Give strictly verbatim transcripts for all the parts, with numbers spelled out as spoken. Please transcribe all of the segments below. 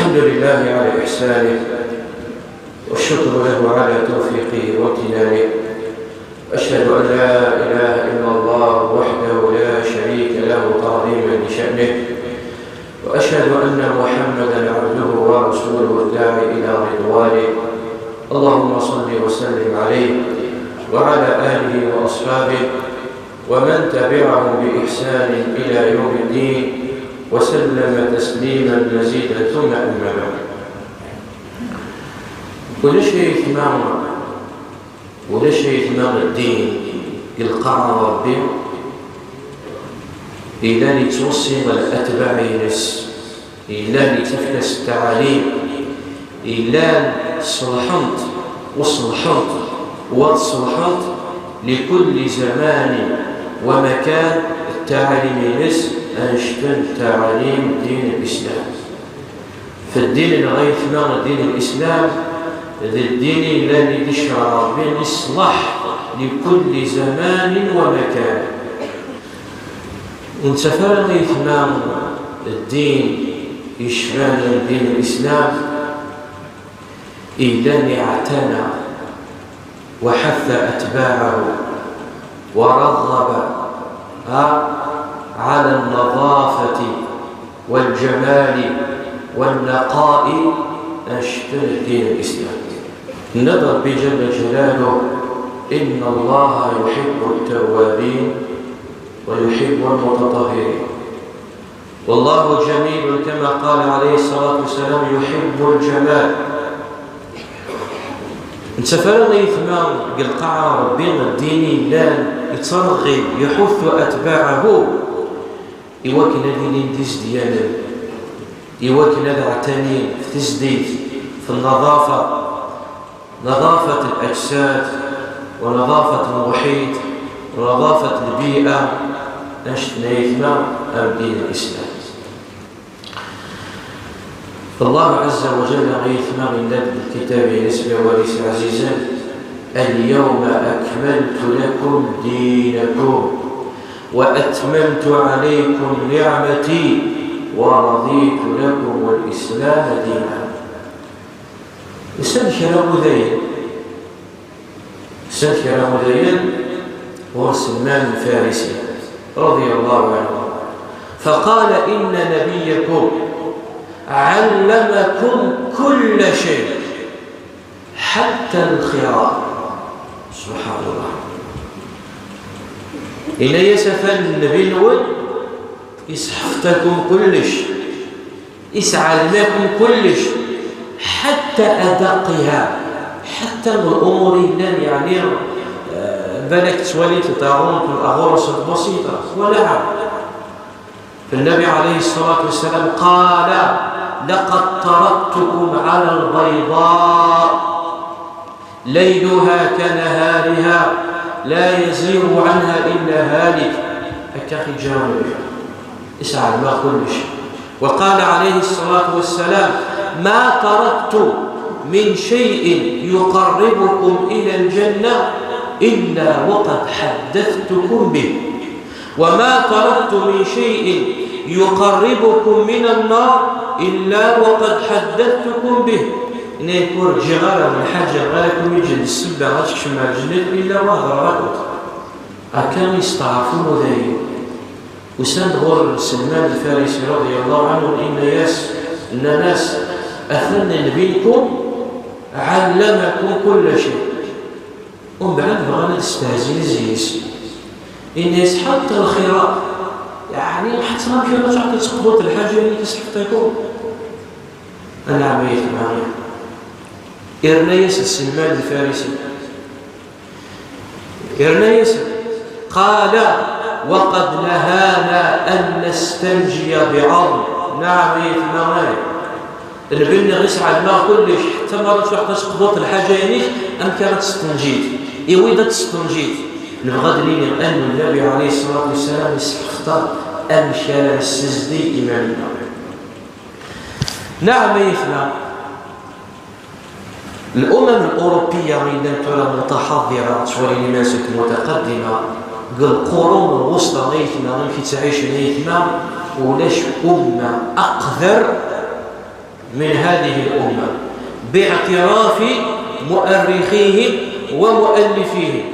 الحمد لله على إحسانه، والشكر له على توفيقه وامتنانه. أشهد أن لا إله إلا الله وحده لا شريك له تعظيما لشأنه، وأشهد أن محمدا عبده ورسوله الداعي إلى رضوانه. اللهم صل وسلم عليه وعلى آله وأصحابه ومن تبعهم بإحسان إلى يوم الدين وسلم تسليما مزيدا، ثم أما بعد. Ulac ay tma, ulac ay tma ddin deg lqaɛa n Ṛebbi, yellan yettweṣṣi atbaɛ-ines, yellan yettefk-as ttaɛlim, yellan ṣelḥent u ṣelḥent wa ṣelḥent, likulli zamanin wa makan, ttaɛlim-ines annect n ttaɛlim n ddin n Lislam. F ddin-nneɣ ay tma, ddin n Lislam, d ddin yellan i d-icreɛ Ṛebbi i ṣṣlaḥ likulli zamanin wa makan. Ur nettaf ara ay tma ddin yecban ddin n Lislam, yellan iɛtana وحث أتباعه ورغب، ها، على النظافة والجمال والنقاء، annect n ddin n Lislam. Yenna-d Ṛebbi ǧalla ǧalaluh: إن الله يحب التوابين ويحب المتطهرين. والله جميل كما قال عليه الصلاة والسلام: يحب الجمال. Nettaf ara ay tma deg lqaɛa n Ṛebbi ddin yellan yettreɣɣi, يحث أتباعه, i wakken ad ilin d izedyanen, i wakken ad ɛtanin f tizdit, f nnaḍafa, نظافة الأجساد ونظافة المحيط ونظافة البيئة, annect n ay tma am ddin n Lislam. Allah Azza wa Jalla ay tma yenna-d deg lkitab-ines, deg wawal-is ɛzizen: اليوم أكملت لكم دينكم وأتممت عليكم نعمتي ورضيت لكم الإسلام دينا. Usan kra n wudayen, usan kra n wudayen ɣur Selman Lfarisi, رضي الله عنه، فقال: إن نبيكم علمكم كل شيء حتى الخراء. سبحان الله. Yenna-yas: atan Nnbi-nwen isḥefḍ-akum kullec. Isɛellem-akum kullec, حتى أدقها, حتى الأمور yellan, yeɛni, eh, balak tettwaliḍ taɣunt, aɣur-s basiṭa, wala. F Nnbi عليه الصلاة والسلام قال: لقد تركتكم على البيضاء ليلها كنهارها لا يزيغ عنها إلا هالك. Akka i ǧǧan Nnbi. Isɛellem-aɣ kullec. وقال عليه الصلاة والسلام: ما تركت من شيء يقربكم إلى الجنة إلا وقد حدثتكم به، وما تركت من شيء يقربكم من النار إلا وقد حدثتكم به. Nekk ur ǧǧiɣ ara lḥaǧa ara kem-yeǧǧen d ssebba ad tkecmem ar lǧennet illa wa hedreɣ-akent. Akka i yesteɛṛef umuday. Usan-d ɣur Selman Lfarisi رضي الله عنه, yenna-yas, nnan-as: atan Nnbi-nkum علمكم كل شيء. Umbeɛd bɣan ad stehzin zzi-s. Yenna-yas: حتى الخراء. Yeɛni ḥetta amek ara tṛuḥeḍ ad teqḍuḍ lḥaǧa-nni i s-ḥeṭṭikum? Anɛam ay tma. Irna-yas-d Selman Lfarisi. Irna-yas-d: قال: وقد نهانا أن نستنجي بعظم. Nɛam ay tma. Nnbi-nneɣ isɛellem-aɣ kullec, ḥetta ma ara tṛuḥeḍ ad teqḍuḍ lḥaǧa-inek, amek ara testenjiḍ? Iwi-d ad testenjiḍ. Nebɣa ad d-nini annu Nnbi عليه الصلاة والسلام isḥefḍ-aɣ amek ara nessizdig iman-nneɣ. Nɛam ay tma. الأمم الأوروبية yellan tura متحضرة, ttwalin iman-nsen متقدمة, deg القرون الوسطى ay tma, amek i ttɛicen ay tma, ulac umma aqder من هذه الأمة باعتراف مؤرخيهم ومؤلفيهم.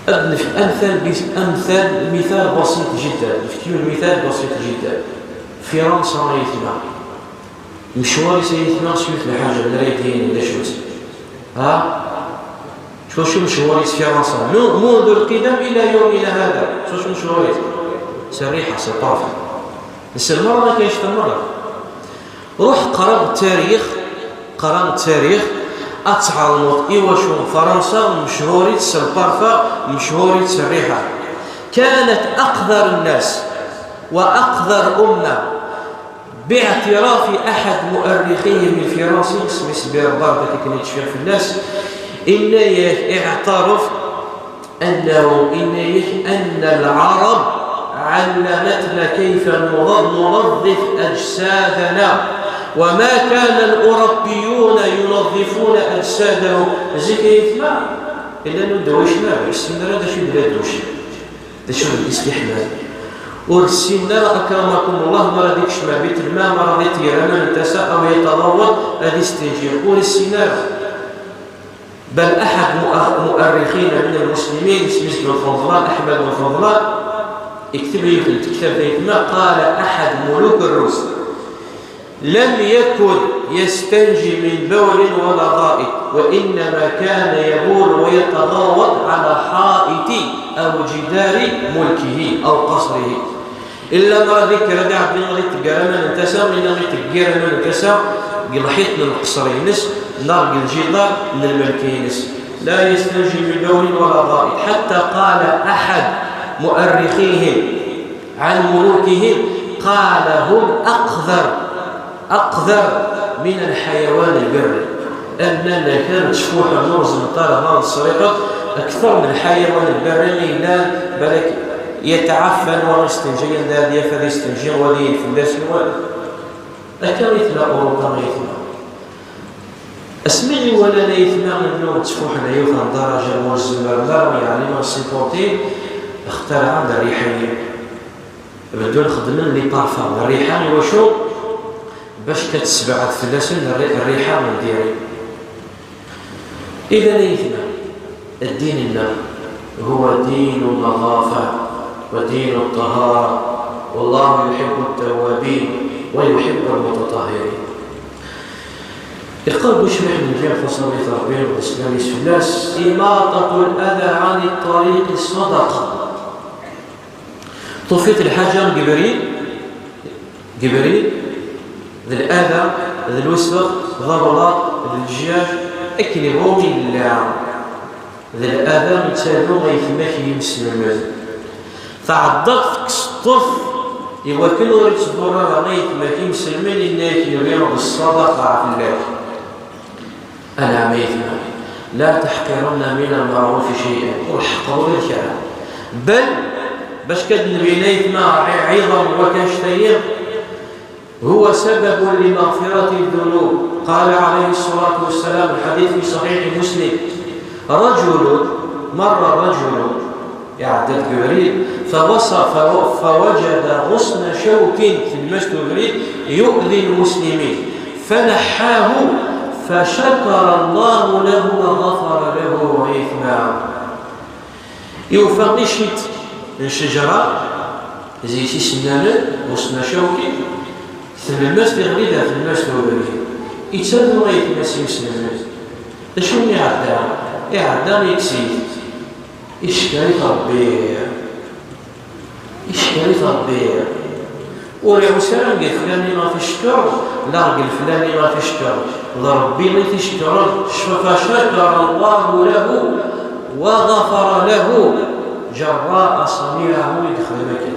Ad nefk amtal bis-, amtal, mital basit jiddan. Nefk yiwen mital basit jiddan. Firansa ay aytma. Mecwar-is ay aytma s yiwet n lḥaǧa, nra-yi-d d acu-tt. Ha? Ttwacu mecwar-is Firansa. منذ القدم إلى يومنا هذا. Ttwacu mecwar-is. S rriḥa, s lṭerf. Nsel merra akka yecfa merra. Ruḥ qra ttarix, qra ttarix, ad tɛelmeḍ iwacu Fransa mechur-itt s lparfa, mechur-itt s rriḥa. كانت أقذر الناس وأقذر أمة باعتراف أحد مؤرخيهم الفرنسي، اسمه سبير بارد كي كان يتشفير في الناس، إنه اعترف أنه إنه أن العرب علمتنا كيف ننظف أجسادنا، وما كان الأوروبيون ينظفون أجسادهم. Zik ay aytma, llan ur d-wacen ara, ur ssinen ara d acu i d la douche, d acu d listiḥmal. Ur ssinen ara, akramakum Allah, mi ara d-ikcem ar Bit Lmal, mi ara d-iṭeyyer aman n tasa, aw yataḍawwad, ad istinji. Ur ssinen ara. بل أحد مؤ-، مؤرخين من المسلمين، اسمه بن فضلان، أحمد بن فضلان، يكتب لي في الكتاب ذاك ما قال: أحد ملوك الروس لم يكن يستنجي من بول ولا غائط، وإنما كان يبول ويتغوط على حائط أو جدار ملكه أو قصره. Illa ma ɣad ikker ad iɛeddi ad itegger aman n tasa, illa ad itegger aman n tasa deg lḥiṭ n lqesr-ines neɣ deg lǧidar n lmelk-ines. لا يستنجي من بول ولا غائط، حتى قال أحد مؤرخيهم عن ملوكهم، قال: هم أقذر، أقذر من الحيوان البري. Am nnan kan ttfuḥen ur ẓennent ara ma ṣriḥet أكثر من الحيوان البري, ma yellan balak yetɛeffa, wa istinja, yanda ad yaf ad istinji, wa ad yili fell-as, wa. Akka i tella Urupa, ay aytma. Asmi i walan ay aytma nnu ttfuḥen a yiwet n ddaraja ur zemmren ara, yeɛni ma supportin, xtarɛen rriḥa-nni. Beddun xeddmen les parfums, rriḥa, iwacu? Bac kan tessebɛed fell-asen rri-, rriḥa n diri. Idan ay aytma, الدين-nneɣ هو دين النظافة ودين الطهارة، والله يحب التوابين ويحب المتطهرين. Iqqar Bucmiḥ n Lǧiɛ, taṣalit Ṛebbi d sslam-is fell-as: إماطة الأذى عن الطريق صدقة. Tufiḍ lḥaǧa deg ubrid, deg ubrid, d lada, d lwesbeɣ, d ablaḍ, d lejjaj, akken iɣumi yella. D lada i ttarun aytma-k yimselmen. Tɛeddaḍ tekkseḍ-t i wakken ur ittḍurr ara aytma-k yimselmen, inna-yak Nnbi d ṣṣadaqa fell-ak. Anɛam a yetma, لا تحقرن من المعروف شيئا, ur ḥeqqer ula d kra. Bal, bac kan ad d-nebyen a yetma ɛi-, ɛiḍer n wakk annect-agi, هو سبب لمغفرة الذنوب. قال عليه الصلاة والسلام، الحديث في صحيح مسلم: رجل، مر رجل, iɛedda-d deg ubrid, فوص-، فو-، فوجد غصن شوك, tlemmast ubrid, يؤذي المسلمين، فنحاه، فشكر الله له وغفر له. Ay aytma, yufa iciṭ n ccejra, zik i s-nnan ɣusna cawki, tlemmast iɣli d tlemmast ubrid. Ittargu aytma-s imselmen. D acu i iɛedda? Iɛedda ikkes-it. Icekkeṛ-it Ṛebbi. Icekkeṛ-it Ṛebbi. Ur iɛus ara deg leflani ɣef icekkeṛ, la deg leflani ɣef icekkeṛ. D Ṛebbi i t-icekkṛen. فشكر الله له وغفر له جراء صنيعه, i yexdem akken.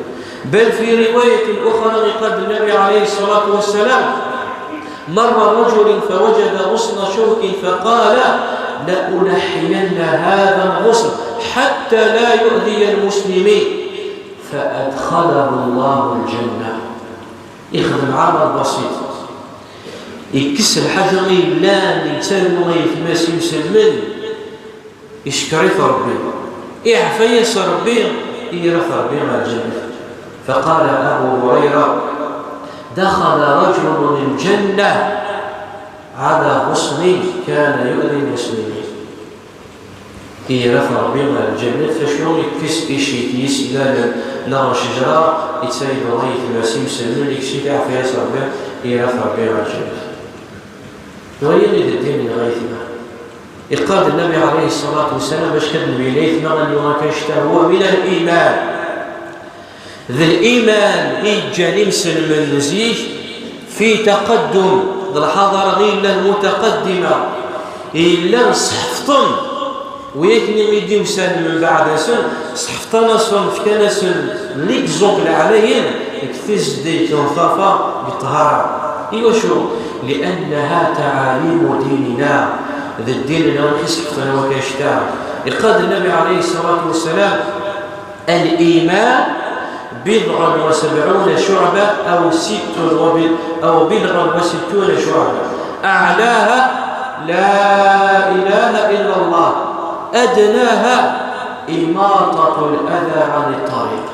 بل في رواية أخرى, iqqar-d Nnbi عليه الصلاة والسلام: مر رجل فوجد غصن شوك فقال: لأنحين هذا الغصن حتى لا يؤذي المسلمين، فأدخله الله الجنة. Ixdem ɛamal basit. Ikkes lḥaǧa i yellan, yettargu aytma-s imselmen, icekkeṛ-it Ṛebbi. Iɛfa-yas Ṛebbi, ira-t Ṛebbi ɣer lǧennet. فقال أبو هريرة: دخل رجل الجنة على غصن كان يؤذي المسلمين. Ira-t Ṛebbi ɣer lǧennet, acu yekkes icit yislalen neɣ ccejra, yettayed ayetma-s imselmen, yekkes-it, iɛfu-yas Ṛebbi, ira-t Ṛebbi ɣer lǧennet. Wali i d ddin-nneɣ ayetma. Iqqar-d Nnabi ɛalayhi ṣṣalatu wassalam, bac kan nbin ayetma, annu akka ccta, huwa min al-iman. D liman i yeǧǧan imselmen n zik fi taqaddum, d lḥadara i yellan mutaqaddima, i yellan sḥefṭen, wiyakken i d-yusan mbeɛd-asen, sḥefṭen-asen, fkan-asen l'exemple ɛlayen deg tizdeyt n ṭṭafa, deg ṭṭhara. Iwacu? لأنها تعاليم ديننا. D ddin-nneɣ i sḥefṭen wakka ccta. Iqqar-d Nnabi ɛalayhi ṣṣalatu wassalam, الإيمان بضع وسبعون شعبة أو ست وبض-، أو بضع وستون شعبة. أعلاها لا إله إلا الله. أدناها إماطة الأذى عن الطريق.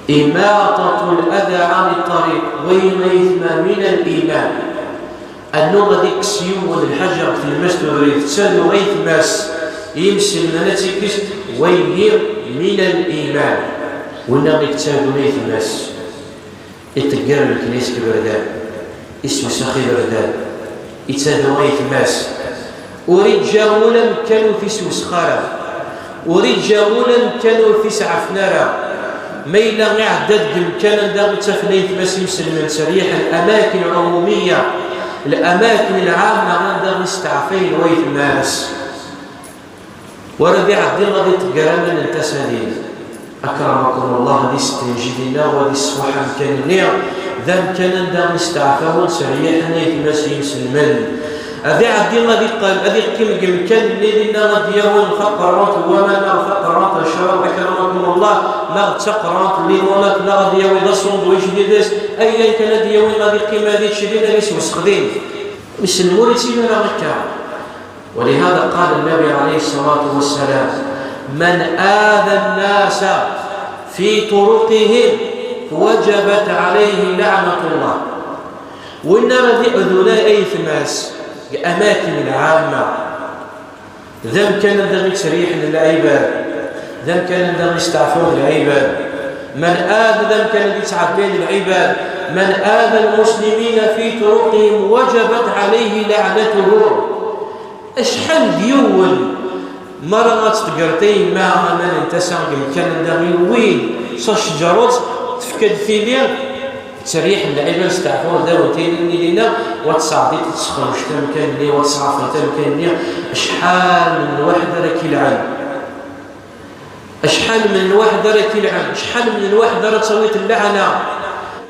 إماطة الأذى عن الطريق. Wayen ay ayetma min al-iman. Annu ad ikkes yiwen lḥaǧa ɣef tlemmast ubrid, tettadu ayetma-s, imselmen ad tt-ikkes, wayi min al-iman. Winna i yettadun ayetma-s, iṭegger leknis deg iberdan, isewsex iberdan, ittadu ayetma-s. Ur iǧǧa ula amkan ur t-isewsex ara. Ur iǧǧa ula amkan ur t-isɛafen ara. Ma yella iɛedda deg umkan anda i ttafen ayetma-s imselmen, tteryiḥen, الأماكن العمومية, الأماكن العامة, anda i steɛfayen wayetma-s. Wara ad iɛeddi ad iṭegger aman n tasadin. Akramakum Allah, ad istenji dinna, ad isfuḥ amkan-nni. D amkan anda i steɛfawen, tteryiḥen ayetma-s imselmen. Ad iɛeddi, ad iqqim, ad iqqim deg umkan-nni dinna, ad d-yawi taqerrunt n waman, neɣ taqerrunt n ccrab, akramakum Allah, neɣ d taqerrunt n limunat, neɣ ad yawi d asundwič did-s, ayen kan ad yawi, ad iqqim ad ičč din, ad isewsex din. Iselmu ur ittili ara akka. ولهذا قال النبي عليه الصلاة والسلام: من آذى الناس في طرقهم وجبت عليه لعنة الله. Win ara d-iɛdun ayetma-s deg amakin lɛamma, d amkan anda i ttriḥen lɛibad, d amkan anda i steɛfun lɛibad. من آذى, d amkan anda i ttɛebbiyen lɛibad. من آذى المسلمين في طرقهم وجبت عليه لعنته. Acḥal d yiwen, mi ara ad tḍegger tayemma aman n tasa deg umkan anda i yewwi s acǧerut, tefka-d tili, tteryiḥen lɛibad, steɛfun ddaw n tili-nni dinna, wa tesɛeddi-t, tesxerbec amkan-nni, wa tesɛafeḍ amkan-nni. Acḥal n lwaḥed ara k-ilɛen? Acḥal n lwaḥed ara k-ilɛen? Acḥal n lwaḥed ara tawiḍ lɛana?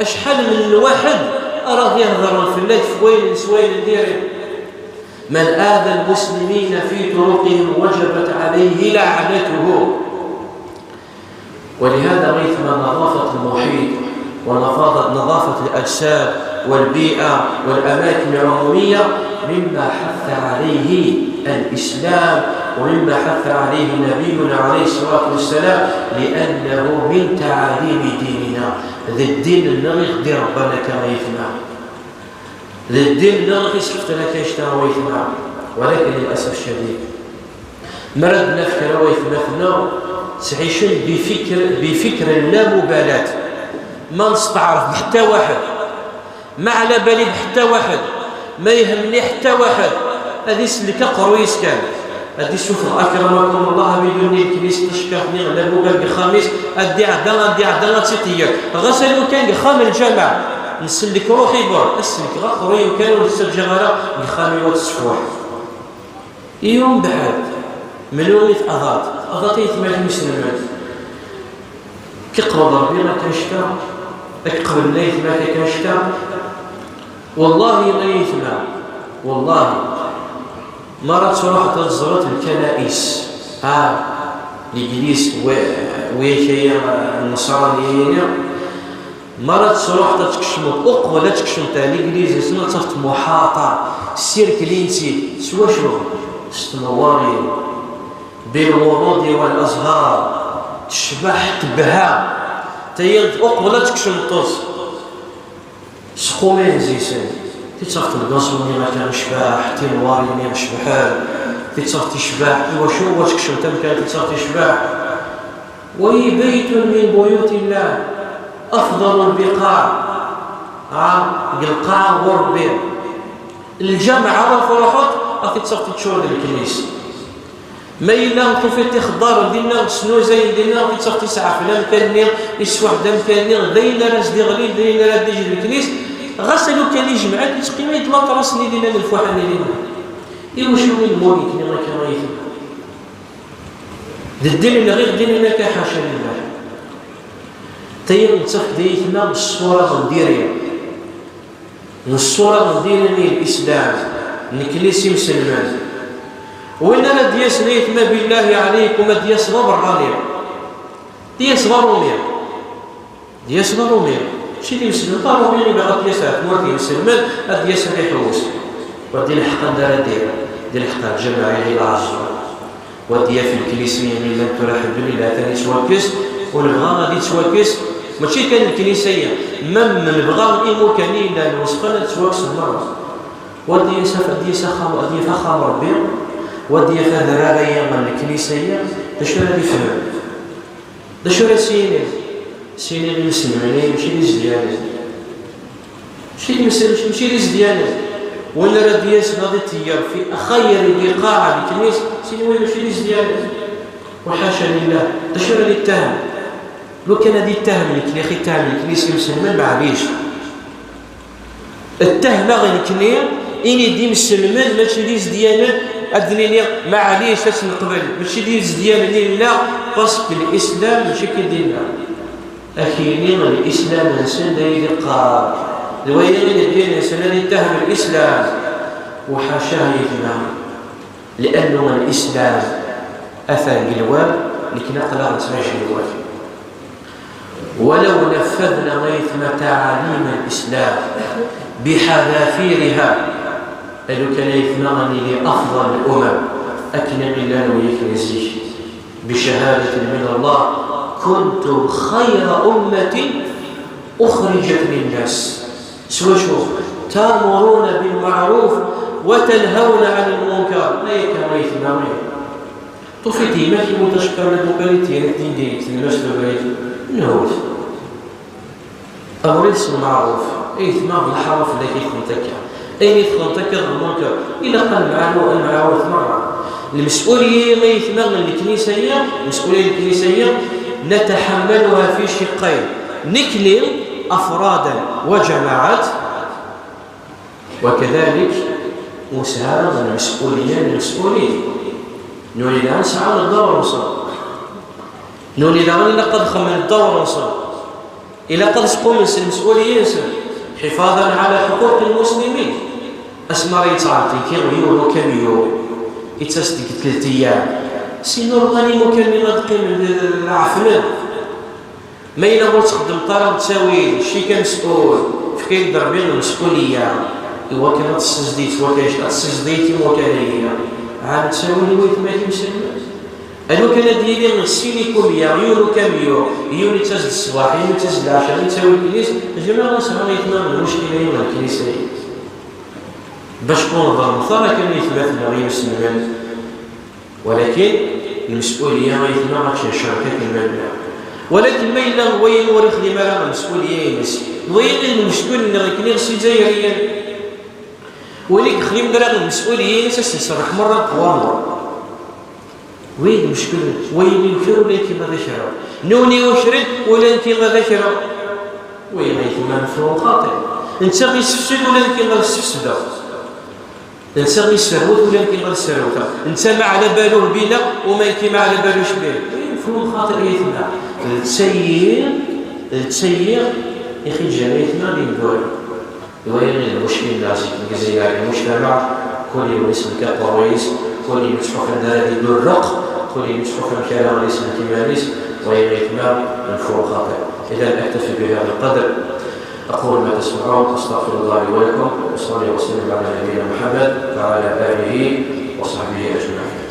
Acḥal n lwaḥed ara d-ihedren fell-ak f wayen, s wayen n diri? من آذى المسلمين في طرقهم وجبت عليه لعنته. ولهذا غيث ما نظافة المحيط ونظافة، نظافة الأجساد والبيئة والأماكن العمومية مما حث عليه الإسلام، ومما حث عليه نبينا عليه الصلاة والسلام، لأنه من تعاليم ديننا. D ddin-nneɣ i ɣ-d-irebban akka, a wayetma. D ddin-nneɣ i ɣ-isḥefḍen akka, a wayetma. ولكن للأسف الشديد, mi ara d-naf kra n waytmaten-nneɣ, ttɛicen بفكر, بفكر اللامبالاة. Ma nesteɛref ḥetta waḥed, ma ɛla bali ḥetta waḥed, ma yehmel-it ḥetta waḥed, ad isellek aqerruy-is kan. Ad d-issufeɣ, akramakum Allah, abidun-nni n leknis, tacekkaṛt-nni n labugal deg uxxam-is, ad d-iɛedda, ad d-iɛedda, ad tt-iṭeyyer. Ɣas alu kan deg uxxam n lǧameɛ, nsellek ruḥ i berr, ad sellkeɣ aqerruy-iw kan, ur t-ttaǧǧaɣ ara deg uxxam-iw ad t-sfuḥ. I umbeɛd, menhu i tɛḍaḍ? Tɛḍaḍ aytma-k iselman. K-iqbel Ṛebbi akka ccta, ad k-qeblen aytma-k akka ccta. Wallahi, a aytma, wallahi, mi ara truḥeḍ ad teẓreḍ lkanais, ha, l'église, wi, wi akaya, nnṣaraniyin, mi ara truḥeḍ ad tkecmeḍ, uqbel ad tkecmeḍ ar l'église-nsen, ad tafeḍ muḥaṭa, sirklen-tt-id. S wacu? S tnewwarin. بالورود والأزهار. Tecbeḥ, tebha. Tayi uqbel ad tekcem ṭṭes. Squm iɛzizen, tittaɣt n lgaẓuni akka icbeḥ, tinwarin icebḥen, tittaɣt icbeḥ, iwacu ur tkeččem tamkan tittaɣt icbeḥ. Wa baytun min buyutillah, afḍal lbiqaɛ, a, deg lqaɛa n Rebbi. Lǧameɛ ara truḥeḍ, a tittaɣt teččur d leknis. Ma yella tufiḍ ixeddaren dinna, snuzayen dinna, tittaɣ tisɛef d amkan-nni, iswaḥ d amkan-nni, d ayen ara s-d-iɣlin, d ayen ara d-iǧǧ leknis, ɣas a lukan ijmeɛ-it, yettqima-yi-d laṭras-nni dinna, d lfuḥa-nni dinna. Iwacu i lmulk-nni akka ay d ddin-nneɣ i ɣ-ddin akka, ḥaca lillah. Tayi nettaf-d ayetma ṣṣura n diri. N ṣṣura n din-nni n Lislam, nekni s imselmen. Win ara d-yasen ayetma billahi ɛalaykum ad d-yas d aberrani. D-yas d aṛumi. D-yas d aṛumi. Mačči d imselmen, d aṛumi i bɣa ad d-yas ɣer tmurt n yimselmen, ad d-yas ad iḥewwes. Wa d-ilḥeq anda ara d-iru. D-ilḥeq ɣer lǧameɛ i lɛaẓur. Wa d-yaf leknis-nni llan tura ḥedd ur illa atan yettwakkes, u nebɣa ad yettwakkes, mačči kan leknis-agi, ma nebɣa imukan i yellan wesqen ad ttwakksen merra. Wa d-yas af-, ad d-yas axxam, ad d-yaf axxam Rebbi, wa d-yaf adrar-agi n leknis-agi, d acu ara d-ifhem? D acu ara s-yini? S-yini i imselmen-agi mačči d izedyanen. Mačči d imselmen, mačči d izedyanen. Win ara d-yasen ad iṭeyyer fi xayri biqaɛa leknis, s-yini wi mačči d izedyanen. Wa ḥaca lillah, d acu ara d-ittahem? Lukan ad ittahem lekni, ittahem leknis imselmen, maɛlic. Ttehmeɣ nekni, ini-d imselmen, mačči d izedyanen, ad d-nini, maɛlic, ad tt-neqbel, mačči d izedyanen i nella, parce que l'islam mačči akka i d-yenna. Ad k-yini l'islam-nsen d ayen i d-iqqar, d wayen i d ddin-nsen, ad ittahem l'islam. Uḥaca yetma, li'annu l'islam atan deg lwal, nekni aql-aɣ nettmacci deg lwal. ولو نفذنا أيتما تعاليم الإسلام بحذافيرها, a lukan ayetma ad nili أفضل الأمم, akken i llan wid akken zik, بشهادة من الله, كنتم خير أمة أخرجت للناس. S wacu? تأمرون بالمعروف وتنهون عن المنكر. Ay akka ayetma, tufiḍ yemma-k iwet acekkaṛ n lmukan i d-yerra din din, tennum-as d ubrid, nhut. Amr-it s lmeɛruf, ayetma d leḥram fell-ak i texdemt akka. Ayen i texdemt akka d lmunker, ilaq ad nemɛaru-, ad nemɛaru-t merra. Lmes'uliya-ya ayetma n leknisa-ya, lmes'uliya n leknisa-ya, نتحملها في شقين, nekni أفرادا وجماعات, وكذلك ur nesɛi ara lmes'uliya n lmes'ulin. Nuni daɣen nesɛa dawr-nsen. Nuni daɣen ilaq ad xedmen dawr-nsen. Ilaq ad squmen s lmes'uliya-nsen. حفاظا على حقوق المسلمين. Asmi ara yettɛeṭṭi yiwen ukamyun, yettas-d deg tlata ayyam. C'est normal imukan-nni ad qqimen d, d, d, ɛeflen. Ma yella ur txeddmeḍ ara, ttawil, cci kan mes'ul, efk-ak-d Rebbi lmes'uliya, iwakken ad tessezdi, iwakken ad tessezdi timukan-agi. Ɛad ttawil i waytma-k imselmen. A lukan ad d-yili sin ikumya, yiwen ukamyun, yiwen yettas-d ṣṣbeḥ, yiwen yettas-d lɛecṛa, yettawi lkinis, jmiɛ ad nesɛu aytma n lmuckila-agi n lkinis-agi. Bac ur nḍelmet ara kan aytmaten-nneɣ imselmen. Walakin lmes'uliya aytma ad tt-necrek akken ma nella. Walakin ma yella wayen ur ixdim ara lmes'uliya-ines, d wayen i d lmeckel-nneɣ nekni s Izzayriyen. Win i yexdimen ara lmes'uliya-ines ad s-nserreḥ merra deg waluḍ. Win d lmeckel, wayen yuker ula d kima d akra. Nuni ukren ula d kima d akra. Wayen aytma nefru xaṭi. Netta i yessefsed ula d kima d ssefsedeɣ. Netta i yesserwet ula d kima d sserwteɣ. Netta ma ɛla baluh bina, u ma nekki ma ɛla baluc bih. Wayen nefru xaṭi aytma. D tayi, d tayi i ɣ-iǧǧan aytma d ineggura. Wayen i d lmuckil-nneɣ zik deg Lezzayer, lmujtamaɛ, kul yiwen isellek aqerruy-is, kul yiwen yettḥuf anda ara d-idurreq, kul yiwen yettḥuf amek ara isellek iman-is, wayen aytma nefru xaṭi. إذا أكتفي بهذا القدر. أقول ما تسمعون، أستغفر الله لي ولكم، وصلي وسلم على نبينا محمد وعلى آله وصحبه أجمعين.